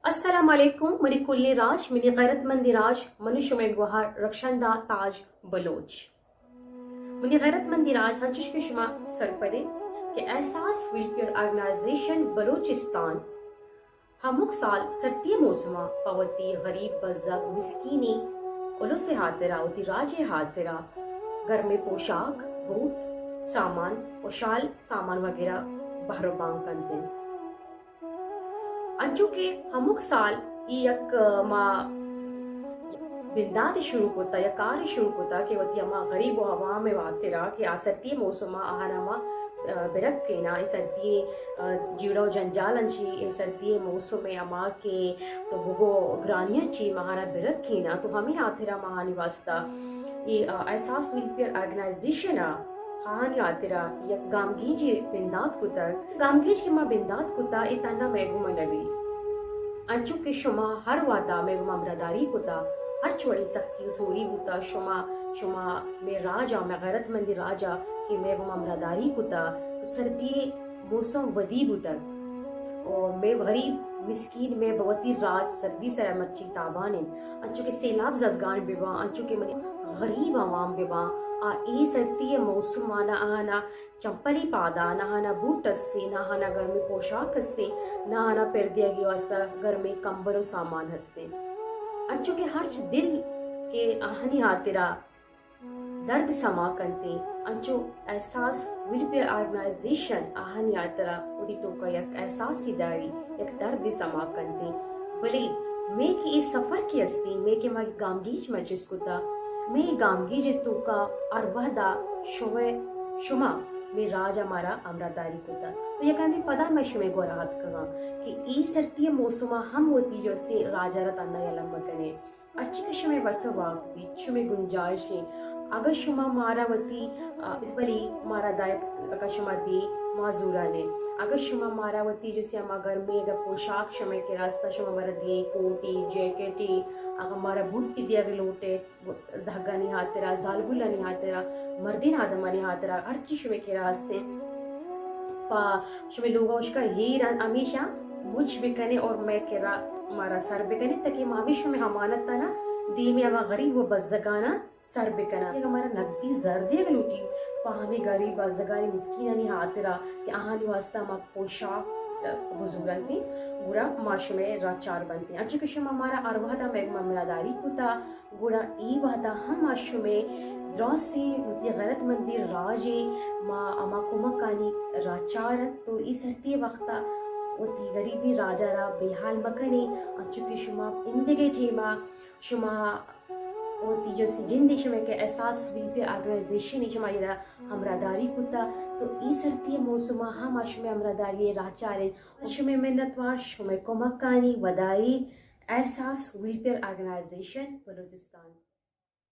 السلام علیکم، منی کلیں راج، منی غیرت مندیں راج، من شمئے گوہار رخشندہ تاج بلوچ۔ منی غیرت مندیں راج، انچوش کہ شما سرپدے کہ احساس ویلفیئر آرگنائزیشن بلوچستان ہمک سال سردی موسم ء پہ وتی غریب بزگ مسکینیں الس ء ہاترا، وتی راج ء ہاترا گرمیں پوشاک، بوٹ، سامان و شال سامان وغیرہ بہر و بانگ کنت انت۔ انچو کہ ہمک سال ای یک، ء، ما بندات شروع کتا یا کار شروع کتا کہ وتی ہما غریب و عوام ء ہاترا کہ آ سردی موسم ء آہانا ما، ء، برکینا، اے سردی ء، ء، جیڑہ و جنجال انچی، اے سردی موسم ء ہما کہ تو بگو گرانی انچی ماہانا برکینا، تو ہمیں ہاترا ماہانی واسطہ اے، ء، احساس ویلفیئر آرگنائزیشن ء آہانی ہاترا یک گامگیجے بندات کتگ۔ گامگیج کہ ما بندات کتا، اے تہنا مئے گوما نہ بیت، انچو کہ شما ہر وہدا مئے گوما ہمراہداری کتا، ہرچ وڑیں سختی و سوری بوتا، شما، شما مئے راجا، مئے غیرت مندیں راجا کہ مئے گوما ہمراہداری کتا، تو سردی موسم ودی بوتگ۔ و مئے غریب مسکین، مئے بہ وتی راج سردی سرا مرچی تابان انت۔ انچو کہ سیلاب زدگان بباں، انچو کہ منی غریب عوام بباں، آ اے سردی موسم آنا آنا چمپلی پادا، نہ آنا بوٹ استیں، نہ آنا گرمیں پوشاک استیں، نہ آنا پر دیگی واسطہ گرمیں کمبل و سامان ہستیں۔ انچو کہ ہرچ دل کہ آہانی ہاترا درد سما کنتیں، انچو احساس ویلفیئر آرگنائزیشن آہانی ہاترا وتی توکا یک احساسی داری، یک دردے سما کنتیں۔ بلے مئے کہ اے سفر کہ استیں، مئے کہ ما گامگیج مجلس کتا، مئے گامگیج توکا ہر وہدا شمئے، شما مئے راج ء مارا ہمراہداری کتا۔ تو یکاندی پدا ما شمئے گورا اتکگاں کہ اے سردی موسم ء ہم وتی جو سے راج ء را تہنا یلہ مکنے۔ ہرچی کہ شمئے وس ء واک بیت، شمئے گنجائش انت، اگہ شما مارا وتی، آ، اسپلی مارا دائت، اگہ شما دی، ما زوران ایں۔ اگہ شما مارا وتی جیسے ہما گرمیں اگہ پوشاک شمئے کرا است، شما مارا دیئے، کوٹے، جیکٹے، اگہ مارا بوٹی دیگ لوٹے، زہگانی ہاترا، زالبولانی ہاترا، مردین آدمانی ہاترا، ہرچی شمئے کرا ہستیں، پہ شمئے لوگا اشکا ہیر انت، ہمیشہ مچ بکنے اور مئے کرا مارا سر بکنے، تاکہ ما ہمیں شمئے امانتانا دیمی ہما غریب و بزگانا سر بکناں۔ اگہ مارا نقدی زر دیگ لوٹی پہ ہمیں غریب بزگانی مسکینانی ہاترا کہ آہانی واسطہ ما پوشاک بزورنتیں، گڑا ما شمئے راچار بنتیں۔ انچو کہ شما مارا ہر وہدا مئے گوما ہمراہداری کتا، گڑا اے وہدا ہم ما شمئے دراسی وتی غیرت مندی راجے، ما ہما کمکانی راچار انت، تو اے سرتی وقتا وتی غریبی راجا را بے حال مکنے، انچو کہ شما اندگہ ٹیما شما وتی جو سی جندے شمئے کہ احساس ویلفیئر آرگنائزیشن شما ایرا ہمراہداری کتا، تو اے سرتی موسما ہم ما شمئے ہمراہداری راچاریں۔ شمئے منتوار، شمئے کمکانی ودائی، احساس ویلفیئر آرگنائزیشن بلوچستان۔